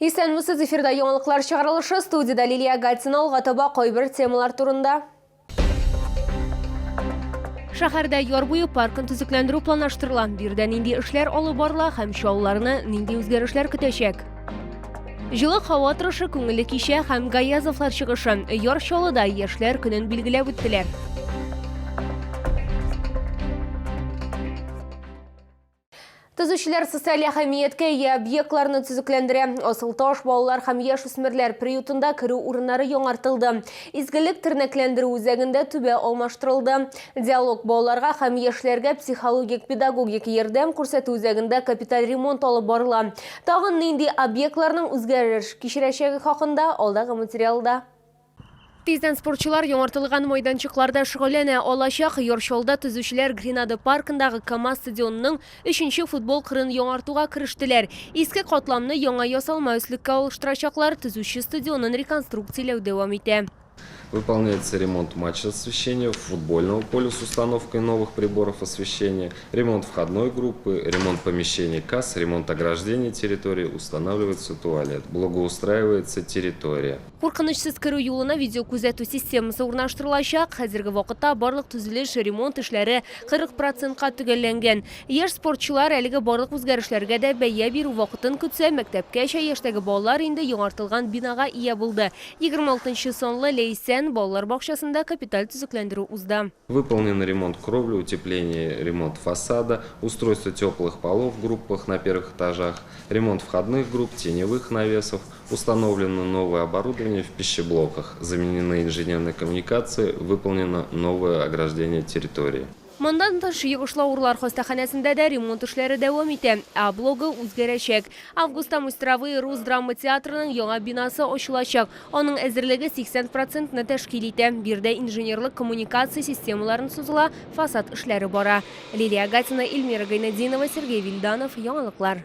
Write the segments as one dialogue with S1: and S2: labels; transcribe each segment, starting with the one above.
S1: Исәнмесез, эфирда яңалыклар чыгарылышы, студиядә Лилия Гатина, алга таба кайбер темалар турында. Шәһәрдә яр буе паркын төзекләндерү планлаштырыла. Биредә нинди эшләр алып барыла һәм чаллыларны нинди үзгәрешләр көтәчәк? Җылы һава торышы, күңелле кичә һәм Гаязовлар чыгышы. Яр Чаллыда яшьләр көнен билгеләп үттеләр. Төзүчеләр социаль әһәмияткә ия объектларны төзекләндерә. Асылташ балалар һәм яшүсмерләр приютында керү урыннары яңартылды. Изгелек тернәкләндерү үзәгендә түбә алмаштырылды. Диалог балаларга һәм яшьләргә психологик-педагогик ярдәм күрсәтү үзәгендә капиталь ремонт алып барыла. Тагын нинди объектларның үзгәреш кичерәчәге хакында алдагы материалда. Тиздән спортчылар яңартылган майданчыкларда шөгыльләнә алачак. Яр Чаллыда төзүчеләр Гренада паркындагы КАМАЗ стадионының өченче футбол кырын яңартуга керештеләр. Иске катламны яңа ясалма өслеккә алыштырачаклар, төзүче стадионын реконструкцияләү дәвам итә.
S2: Выполняется ремонт матч освещения, футбольного поля с установкой новых приборов освещения, ремонт входной группы, ремонт помещений касс, ремонт ограждения территории, устанавливается туалет, благоустраивается территория.
S1: Куркынычсыз керү юлына видеокүзәтү системасы урнаштырылачак. Хәзерге вакытта барлык төзелеш, ремонт эшләре 40 процентка төгәлләнгән. Яшь спортчылар әлеге барлык үзгәрешләргә дә бәя бирү вакытын көтсә, мәктәпкәчә яшьтәге балалар инде яңартылган бинага ия булды. 26 нчы санлы Ләйсән балалар бакчасында капиталь төзекләндерү узды.
S2: Выполнен ремонт кровли, утепление, ремонт фасада, устройство теплых полов в группах на первых этажах, ремонт входных групп, теневых навесов, Установлено новое оборудование в пищеблоках, заменены инженерные коммуникации, выполнено новое ограждение территории.
S1: Моннан тыш, Йогышлы авырулар хастаханәсендә дә ремонт эшләре дәвам итә, ә блогы үзгәрәчәк. Августта Мастеровые рус драма театрының яңа бинасы ачылачак. Аның әзерлеге 80 процентны тәшкил итә. Биредә инженерлык коммуникация системаларын сузыла, фасад эшләре бара. Лилия Гатина, Эльмира Гайнетдинова, Сергей Вильданов, Яңалыклар.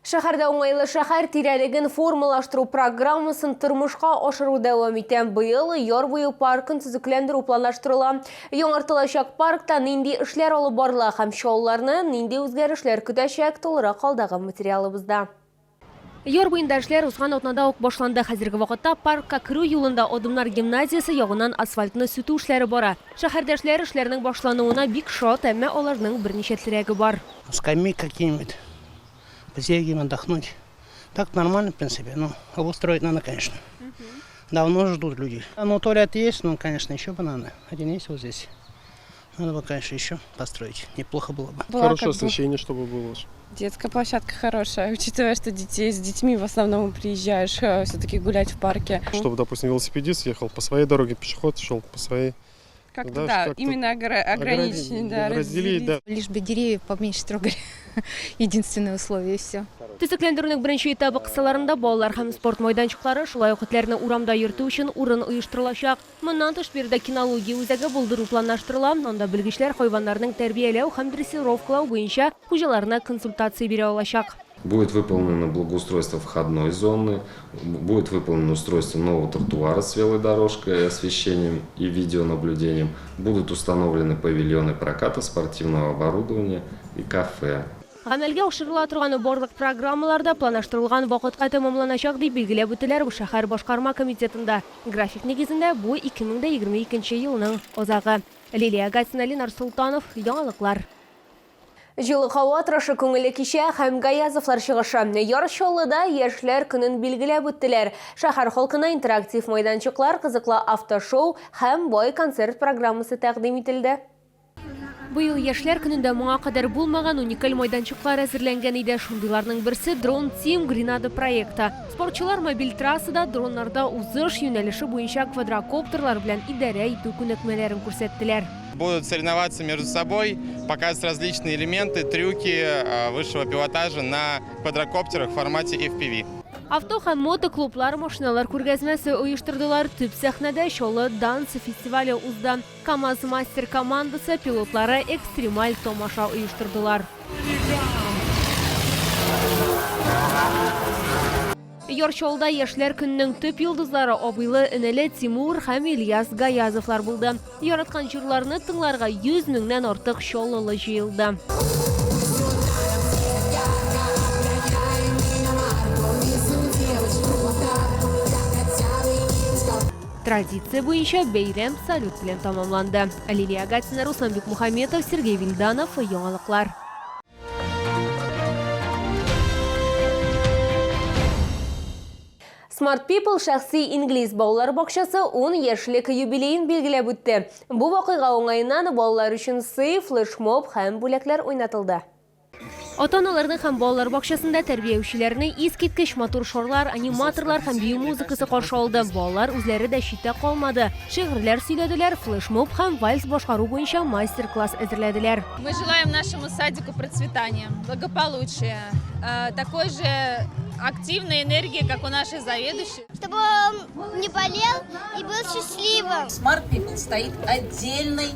S1: Шәһәрдә уңайлы шәһәр тирәлеген формалаштыру программасын тормышка ашыру дәвам итә. Быел Яр буе паркын төзекләндерү планлаштырыла. Яңартылачак паркта нинди эшләр алып барыла һәм чаллыларны нинди үзгәрешләр көтәчәк, тулырак алдагы материалыбызда. Яр буенда эшләр узган атнада ук башланды. Хәзерге вакытта паркка керү юлында Адымнар гимназиясе ягыннан асфальтны сүтү эшләре бара. Шәһәрдәшләр эшләрнең башлануына бик шат, әмма аларның берничә теләге бар.
S3: Скамейки какие-нибудь, посидим, отдохнуть. Так нормально, в принципе, но обустроить надо, конечно. Давно ждут люди. Ну, туалет есть, но, конечно, еще бы надо. Один есть вот здесь. Надо бы, конечно, еще построить. Неплохо было бы.
S4: Была
S5: Хорошее
S4: как бы
S5: освещение, чтобы было.
S4: Детская площадка хорошая, учитывая, что детей, с детьми в основном приезжаешь все-таки гулять в парке.
S5: Чтобы, допустим, велосипедист ехал по своей дороге, пешеход шел по своей.
S4: Как-то,
S5: Да,
S4: да,
S5: как-то
S4: именно ограничить, да,
S5: разделить, да.
S6: Лишь бы деревья поменьше трогали. Единственное условие, и все.
S1: Төзекләндерүнең беренче этабы кысаларында балалар һәм спорт майданчыклары, шулай ук этләрне урамда йөртү өчен урын оештырылачак. Моннан тыш, биредә кинология үзәге булдыру планлаштырыла, анда белгечләр хайваннарның тәрбияләү һәм дрессировкалау буенча хуҗаларына консультация бирә алачак.
S2: Будет выполнено благоустройство входной зоны, будет выполнено устройство нового тротуара с велодорожкой, освещением и видеонаблюдением, будут установлены павильоны проката спортивного оборудования и кафе.
S1: Гамәлгә ашырыла торган барлык программалар да планлаштырылган вакытка тәмамланачак, дип билгеләп үттеләр шәһәр башкарма комитетында. График нигезендә, бу 2022 елның азагы. Лилия Гатина, Ленар Солтанов, Яңалыклар. Җылы һава торышы, күңелле кичә һәм Гаязовлар чыгышы. Яр Чаллыда Яшьләр көнен билгеләп үттеләр. Шәһәр халкына интерактив майданчыклар, кызыклы автошоу һәм бай концерт программасы тәкъдим ителде. Быел Яшьләр көнендә моңа кадәр булмаган уникаль майданчыклар әзерләнгән иде. Шундыйларның берсе Дрон Тим Гренада проекты. Спортчылар мобиль трассада дроннарда узыш юнәлеше буенча квадрокоптерлар белән идарә итү күнекмәләрен күрсәттеләр.
S7: Будут соревноваться между собой, показывать различные элементы, трюки высшего пилотажа на квадрокоптерах в формате FPV.
S1: Авто һәм мотоклублар машиналар күргәзмәсе оештырдылар. Төп сәхнәдә Чаллы данс фестивале узды. КАМАЗ-мастер командасы пилотлары экстремаль тамаша оештырдылар. Яр Чаллыда Яшьләр көненең төп йолдызлары абыйлы-энеле Тимур һәм Ильяс Гаязовлар булды. Яраткан җырларны тыңларга 100 меңнән артык чаллылы җыелды. Традиция буенча бәйрәм салют белән тәмамланды. Лилия Гатина, Руслан Бикмухаметов, Сергей Вильданов, Яңалыклар. Smart People шәхси инглиз балалар бакчасы 10 яшьлек юбилеен билгеләп үтте. Бу вакыйга уңаеннан балалар өчен сый, флешмоб һәм бүләкләр уйнатылды. Ата-аналарны һәм балалар бакчасында тәрбияүчеләрне искиткеч матур шарлар, аниматорлар һәм бию музыкасы каршы алды. Балалар үзләре дә читтә калмады. Шигырьләр сөйләделәр, флешмоб һәм вальс башкару буенча мастер-класс әзерләделәр.
S8: Мы желаем нашему садику процветания, благополучия, такой же активной энергии, как у нашей заведующей.
S9: Чтобы он не болел и был счастливым.
S10: Smart People стоит отдельной,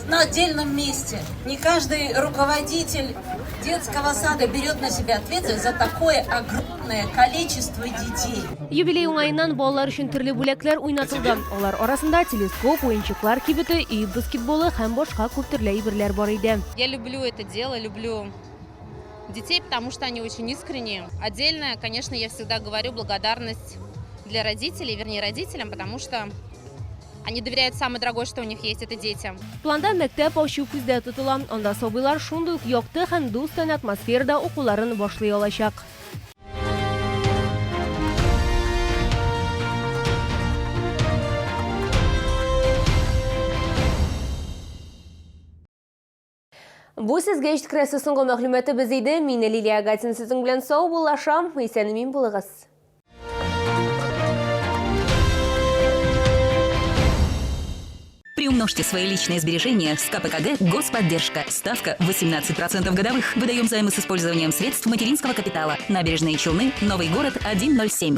S10: на отдельном месте. Не каждый руководитель детского сада берет на себя ответственность за такое огромное количество детей.
S1: Юбилей уңаеннан балалар өчен төрле бүләкләр уйнатылды. Алар арасында телескоп, уенчыклар кибете, өй баскетболы һәм башка күп төрле әйберләр бар иде.
S11: Я люблю это дело, люблю детей, потому что они очень искренние. Отдельно, конечно, я всегда говорю благодарность для родителей, вернее родителям, потому что они доверяют самое дорогое, что у них есть, это детям.
S1: Планда мәктәп ачу күздә тотыла. Анда сабыйлар шундый ук якты һәм дустанә атмосферада укуларын башлый алачак. Бу сезгә җиткерәсе соңгы мәгълүматыбыз иде. Мин Лилия Гатин сезнең белән саубуллашам. Исән-имин булыгыз.
S12: Приумножьте свои личные сбережения с КПКГ «Господдержка». Ставка 18% годовых. Выдаем займы с использованием средств материнского капитала. Набережные Челны, Новый город, 107.